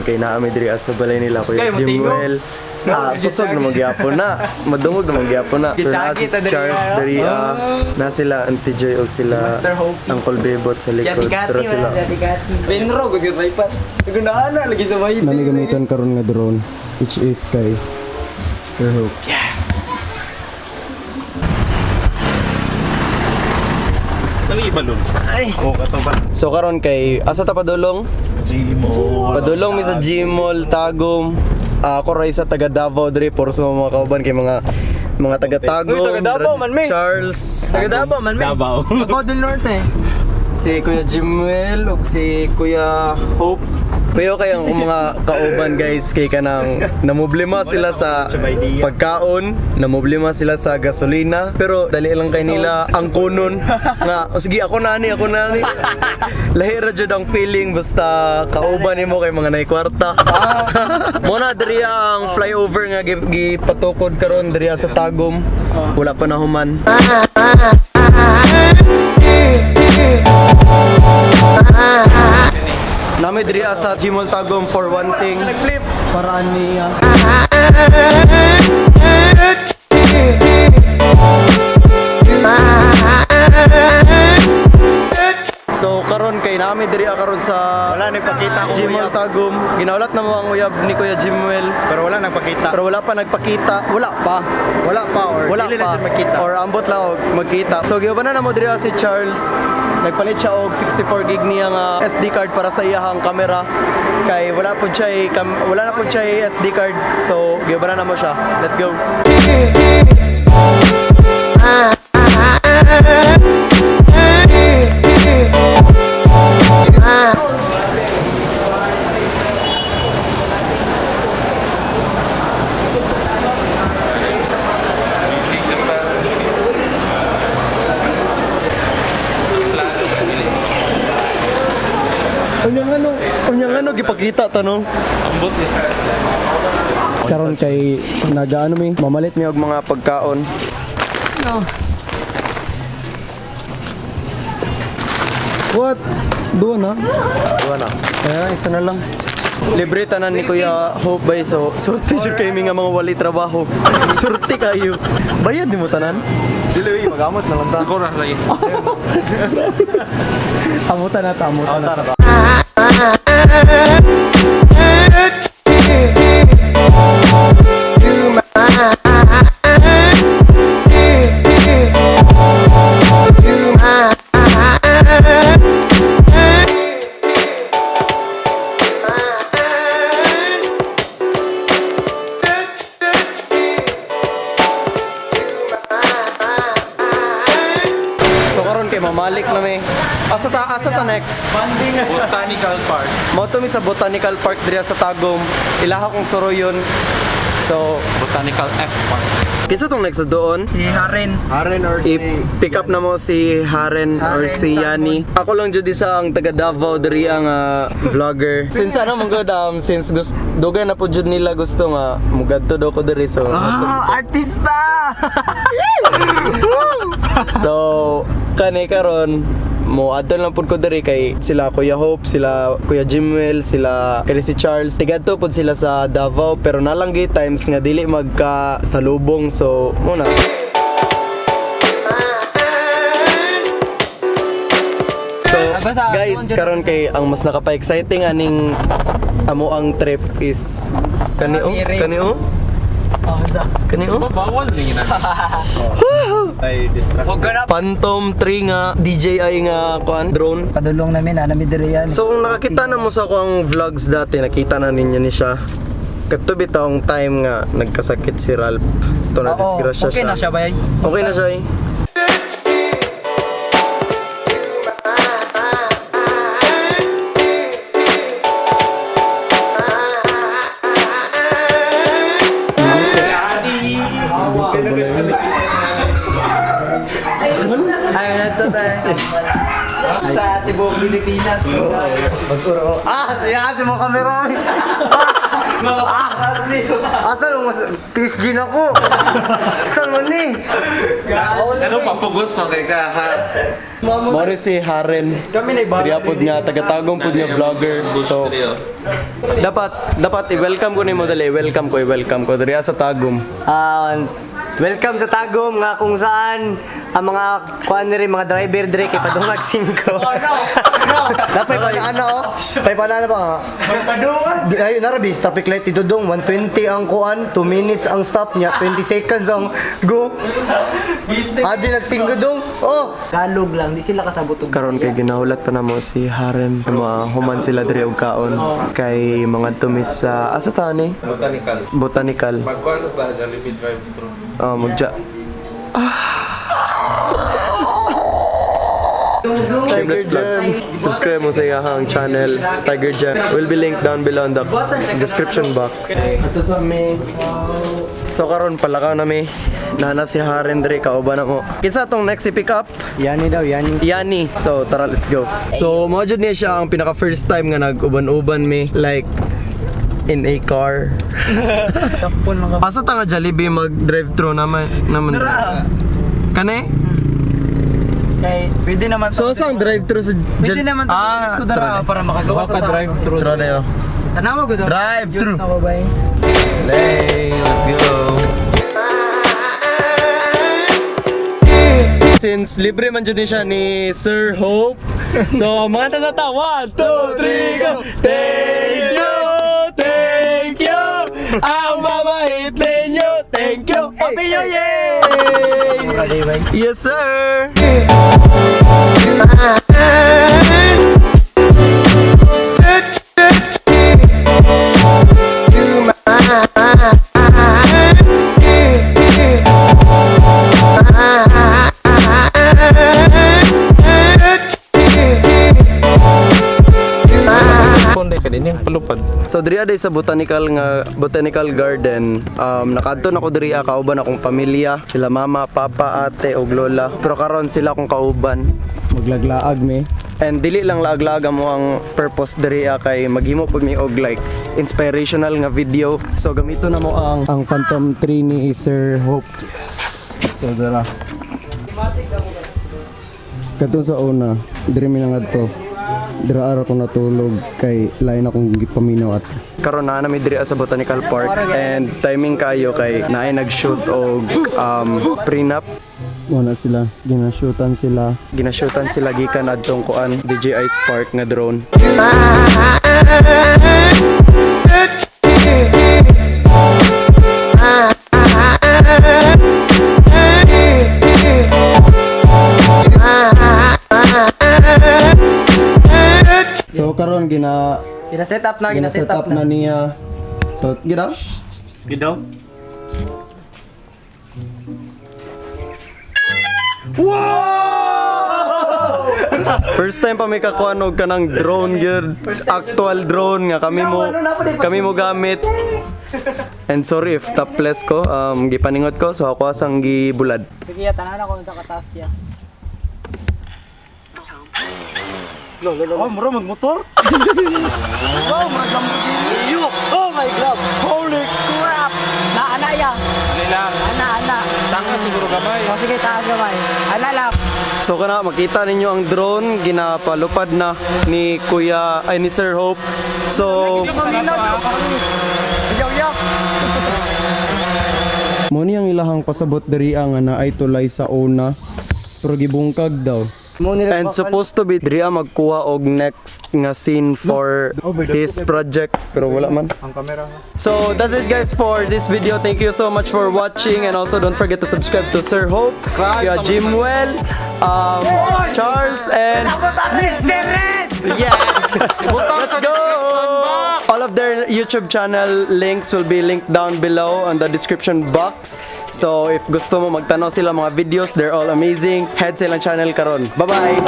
Karon kay naa mi diri sa balay nila Kuya Kay, motingo. Jimuel. Ah, kusog na magyapon na. Madungog na magyapon na. So, naa si Gitsagi ta diri, Charles ano? diri ah. Na sila Auntie Joy og sila Master Hopi. Uncle Bebot sa likod. Tara sila. Benro, gud yung tripod. Gunaan na lagi sa bahay. Nami gamiton karon nga drone, which is kay Sir Hope. Dali ibalon. Oh, So karon kay asa ta padulong? Gmall. Padulong mi sa Gmall Tagum. Ah, ako ra isa taga Davao diri por sa mga kauban kay mga taga Tagum. Uy, taga Davao man, mi. Charles, Taga Davao man mi. Davao. Davao del Norte. Si Kuya Jimuel ug si Kuya Hope. Pero kay ang mga kauban, guys, kay kanang namoblema sila sa pagkaon, namoblema sila sa gasolina, pero dali lang kay nila ang kunon nga, "O, sige, ako na ani, ako na ani." Lahi ra jud ang feeling basta kauban nimo kay mga nay kwarta. Mo na diri ang flyover nga gipatukod karon diri sa Tagum. Wala pa na human. Nami diri sa Gmall Tagum for one thing. Nag-flip. Paraan niya. So karon kay nami diri karon sa Wala nagpakita akong Gmall uyab. Tagum. Ginaulat na mo ang uyab ni Kuya Jimuel. Pero wala nagpakita. Pero wala pa nagpakita. Wala pa. Wala pa or Wala dili pa. na siya magkita. Or ambot lang og magkita. So giuban na namo diri si Charles. Nagpalit siya og 64 gig niya nga SD card para sa iyahang kamera. Kay wala po siya wala na po siya SD card. So giuban na namo siya. Let's go. Unyang ano gipakita tanong. Ambot ni sir. Karon kay nagaano mi, mamalit mi og mga pagkaon. What? Duwa na? Duwa na. Kaya isa na lang. Libre tanan ni Kuya Hope bay, so surti jud kay mi nga mga wali trabaho. Surti kayo. Bayad nimo tanan? Dili magamot na lang ta. Ako ra lagi. Amutan na ta, amutan na ta. So karon kay mamalik na mi. Asa ta next? Botanical Park. Mao to mi sa Botanical Park diri sa Tagum. Ilaha kong suroyon. So, Botanical F Park. Kinsa tong next sa doon? Si Haren. Haren or si I-pick up na mo si Haren or Haren si Yani. Ako lang jud isa ang taga Davao diri ang vlogger. Since ano man gud since gusto dugay na po jud nila gusto nga mugadto daw ko diri, so Ah, artista. So kani karon mo adto lang pud ko diri kay sila Kuya Hope, sila Kuya Jimuel, sila kani si Charles. Tigadto pud sila sa Davao pero nalang gi times nga dili magka salubong, so mo na. So, guys, karon kay ang mas nakapa-exciting aning amo ang trip is kani oh, kani oh, Oh, sa. kani oh. Bawal ni na. Ay distract. Huwag ka na. Phantom 3 nga DJI nga kuan drone. Padulong namin, ana mi diri yan. So kung nakakita na mo sa akong vlogs dati, nakita na ninyo ni siya. Kadto bitawng time nga nagkasakit si Ralph. Ito na Oo, disgrasya okay siya. na siya ba? Okay na siya eh. Ay, na to tayo. Sa Tibok, Pilipinas. Ah, siya kasi mo kamera. Asa mo mas PSG na ko? Saan mo ni? Ano papugos mo kay ka ha? Mao si Haren. Kami na ibala. Diriya pod nga taga-Tagum pod nga vlogger. So dapat dapat i-welcome ko nimo dali, i-welcome ko, i-welcome ko diriya sa Tagum. Ah, welcome sa Tagum nga kung saan ang mga kuan rin mga driver dire kay padungag 5. Oh, no. No. Dapat pa ana oh. Pay panana pa nga. Padungan. Di ay narabi traffic light dito dong 120 ang kuan, 2 minutes ang stop niya, 20 seconds ang go. Abi nagsinggo dong. Oh, Tagalog lang, di sila kasabot og Karon kay ginahulat pa namo si Haren. Mga human sila diri og kaon kay mga tumis sa asa ta ni? Botanical. Botanical. Magkuhan sa ta Jollibee drive-thru. Oh, magja. Shameless plug. Subscribe mo sa iyahang channel, Tiger Jam. Will be linked down below in the description box. Ito sa mi. So karon palakaw na mi. Nana si Haren dre kauban na mo. Kinsa atong next i-pick up? Yani daw, yani. Yani. So tara, let's go. So mao jud niya siya ang pinaka first time nga nag-uban-uban mi like in a car. Asa ta nga Jollibee mag drive thru naman naman. Kani? Kay pwede naman So saan drive thru sa Pwede naman Ah, sa dara para makagawa sa drive-thru. Tara na yun. Tanawa ko daw. Drive thru. Diyos na babay. Hey, let's go. Since libre man jud ni siya ni Sir Hope. So, mga tata, 1, 2, 3, go! Thank you! Thank you! Ang mabait ninyo! Thank you! Happy New Year! Yes, sir! Phone ka din yung palupad. So diri day sa botanical nga botanical garden, nakadto na ko diri kauban akong pamilya, sila mama, papa, ate ug lola. Pero karon sila akong kauban. Maglaglaag mi. And dili lang laag-laag mo ang purpose diri kay maghimo pud mi og like inspirational nga video. So gamito na mo ang Phantom 3 ni Sir Hope. So dara. Katong sa una, diri mi na ngadto. Dira ara ko natulog kay lain akong gipaminaw at karon na nami diri sa Botanical Park and timing kayo kay naay nag-shoot og prenup. Muna sila, ginashootan sila. Ginashootan sila gikan adtong kuan DJI Spark nga drone. So karon gina Gina-set up na, gina-set gina-set up na niya. So gina Gidaw? First time pa may kakuha og kanang drone gyud. Actual drone nga kami mo gamit. And sorry if topless ko, gipaningot ko so ako asang gibulad. Sige, tanan ako sa kataas ya. Oh, mura magmotor. Oh, mura Lamborghini. Oh my God! Holy Crap! Na ana ya. Ano lang? Ana ana. Tanga siguro gamay. O sige, taas gamay. Ana lang. So kana makita ninyo ang drone ginapalupad na ni Kuya ay ni Sir Hope. So Mo ni ang ilahang pasabot diri nga naay tulay sa una pero gibungkag daw. And supposed to be diri magkuha og next nga scene for his project pero wala man. Ang camera. So that's it guys for this video. Thank you so much for watching and also don't forget to subscribe to Sir Hope, Kuya Jimwell, Charles and Mr. Red! Yeah. Let's go. All of their YouTube channel links will be linked down below on the description box. So if gusto mo magtanaw sila mga videos, they're all amazing. Head silang channel karon. Bye-bye.